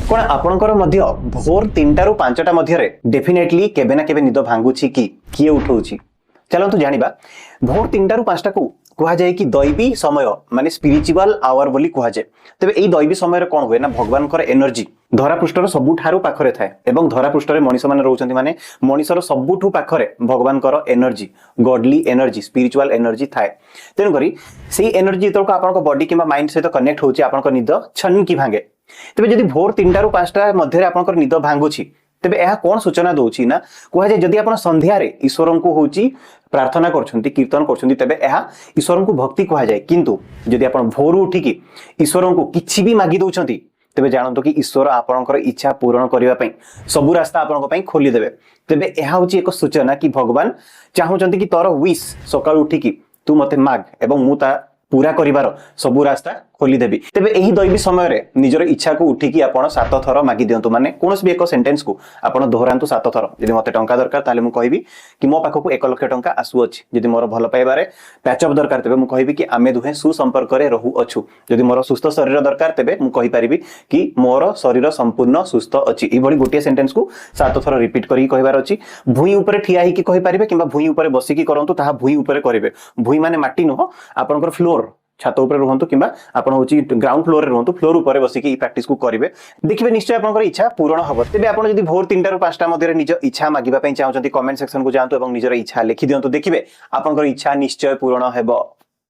କ'ଣ ଆପଣଙ୍କର ମଧ୍ୟ ଭୋର 3ଟାରୁ 5ଟା ମଧ୍ୟରେ ଡେଫିନେଟଲି କେବେ ନା କେବେ ନିଦ ଭାଙ୍ଗୁଛି କି? କିଏ ଉଠଉଛି? ଚାଲନ୍ତୁ ଜାଣିବା। ଭୋର 3ଟାରୁ 5ଟାକୁ କୁହାଯାଏ କି ଦୈବୀ ସମୟ, ମାନେ ସ୍ପିରିଚୁଆଲ ଆୱାର ବୋଲି କୁହାଯାଏ। ତେବେ ଏଇ ଦୈବୀ ସମୟରେ କ'ଣ ହୁଏ ନା, ଭଗବାନଙ୍କର ଏନର୍ଜି ଧରାପୃଷ୍ଠର ସବୁଠାରୁ ପାଖରେ ଥାଏ ଏବଂ ଧରାପୃଷ୍ଠରେ ମଣିଷମାନେ ରହୁଛନ୍ତି, ମାନେ ମଣିଷର ସବୁଠୁ ପାଖରେ ଭଗବାନଙ୍କର ଏନର୍ଜି, ଗଡଲି ଏନର୍ଜି, ସ୍ପିରିଚୁଆଲ ଏନର୍ଜି ଥାଏ। ତେଣୁକରି ସେଇ ଏନର୍ଜି ଯେତେବେଳକୁ ଆପଣଙ୍କ ବଡି କିମ୍ବା ମାଇଣ୍ଡ ସହିତ କନେକ୍ଟ ହେଉଛି, ଆପଣଙ୍କ ନିଦ ଛନକି ଭାଙ୍ଗେ। ତେବେ ଯଦି ଭୋର 3ଟାରୁ 5ଟା ମଧ୍ୟରେ ଆପଣଙ୍କର ନିଦ ଭାଙ୍ଗୁଛି, ତେବେ ଏହା କ'ଣ ସୂଚନା ଦଉଛି ନା, କୁହାଯାଏ ଯଦି ଆପଣ ସନ୍ଧ୍ୟାରେ ଈଶ୍ୱରଙ୍କୁ ହେଉଛି ପ୍ରାର୍ଥନା କରୁଛନ୍ତି, କୀର୍ତ୍ତନ କରୁଛନ୍ତି, ତେବେ ଏହା ଈଶ୍ୱରଙ୍କୁ ଭକ୍ତି କୁହାଯାଏ। କିନ୍ତୁ ଯଦି ଆପଣ ଭୋରୁ ଉଠିକି ଈଶ୍ୱରଙ୍କୁ କିଛି ବି ମାଗି ଦଉଛନ୍ତି, ତେବେ ଜାଣନ୍ତୁ କି ଈଶ୍ୱର ଆପଣଙ୍କର ଇଚ୍ଛା ପୂରଣ କରିବା ପାଇଁ ସବୁ ରାସ୍ତା ଆପଣଙ୍କ ପାଇଁ ଖୋଲିଦେବେ। ତେବେ ଏହା ହେଉଛି ଏକ ସୂଚନା କି ଭଗବାନ ଚାହୁଁଛନ୍ତି କି ତୋର ୱିଶ୍ ସକାଳୁ ଉଠିକି ତୁ ମତେ ମାଗ ଏବଂ ମୁଁ ତା ପୁରା କରିବାର ସବୁ ରାସ୍ତା ଖୋଲିଦେବି। ତେବେ ଏହି ଦୈବୀ ସମୟରେ ନିଜର ଇଚ୍ଛାକୁ ଉଠିକି ଆପଣ 7 ଥର ମାଗି ଦିଅନ୍ତୁ, ମାନେ କୌଣସି ବି ଏକ ସେଣ୍ଟେନ୍ସକୁ ଆପଣ ଦୋହରାନ୍ତୁ 7 ଥର। ଯଦି ମତେ ଟଙ୍କା ଦରକାର, ତାହେଲେ ମୁଁ କହିବି କି ମୋ ପାଖକୁ 1 ଲକ୍ଷ ଟଙ୍କା ଆସୁଅଛି। ଯଦି ମୋର ଭଲ ପାଇବାରେ ପ୍ୟାଚଅପ୍ ଦରକାର, ତେବେ ମୁଁ କହିବି କି ଆମେ ଦୁହେଁ ସୁସମ୍ପର୍କରେ ରହୁଅଛୁ। ଯଦି ମୋର ସୁସ୍ଥ ଶରୀର ଦରକାର, ତେବେ ମୁଁ କହିପାରିବି କି ମୋର ଶରୀର ସମ୍ପୂର୍ଣ୍ଣ ସୁସ୍ଥ ଅଛି। ଏଇଭଳି ଗୋଟିଏ ସେଣ୍ଟେନ୍ସକୁ 7 ଥର ରିପିଟ୍ କରିକି କହିବାର ଅଛି। ଭୂଇଁ ଉପରେ ଠିଆ ହେଇକି କହିପାରିବେ କିମ୍ବା ଭୂଇଁ ଉପରେ ବସିକି କରନ୍ତୁ। ତାହା ଭୂଇଁ ଉପରେ କରିବେ। ଭୂଇଁ ମାନେ ମାଟି ନୁହଁ, ଆପଣଙ୍କର ଫ୍ଲୋର, ଛାତ ଉପରେ ରୁହନ୍ତୁ କିମ୍ବା ଆପଣ ହେଉଛି ଗ୍ରାଉଣ୍ଡ ଫ୍ଲୋରରେ ରୁହନ୍ତୁ, ଫ୍ଲୋର ଉପରେ ବସିକି ଏଇ ପ୍ରାକ୍ଟିସକୁ କରିବେ। ଦେଖିବେ, ନିଶ୍ଚୟ ଆପଣଙ୍କର ଇଚ୍ଛା ପୂରଣ ହବ। ତେବେ ଆପଣ ଯଦି ଭୋର 3ଟାରୁ 5ଟା ମଧ୍ୟରେ ନିଜ ଇଚ୍ଛା ମାଗିବା ପାଇଁ ଚାହୁଁଛନ୍ତି, କମେଣ୍ଟ ସେକ୍ସନକୁ ଯାଆନ୍ତୁ ଏବଂ ନିଜର ଇଚ୍ଛା ଲେଖି ଦିଅନ୍ତୁ। ଦେଖିବେ, ଆପଣଙ୍କର ଇଚ୍ଛା ନିଶ୍ଚୟ ପୂରଣ ହେବ।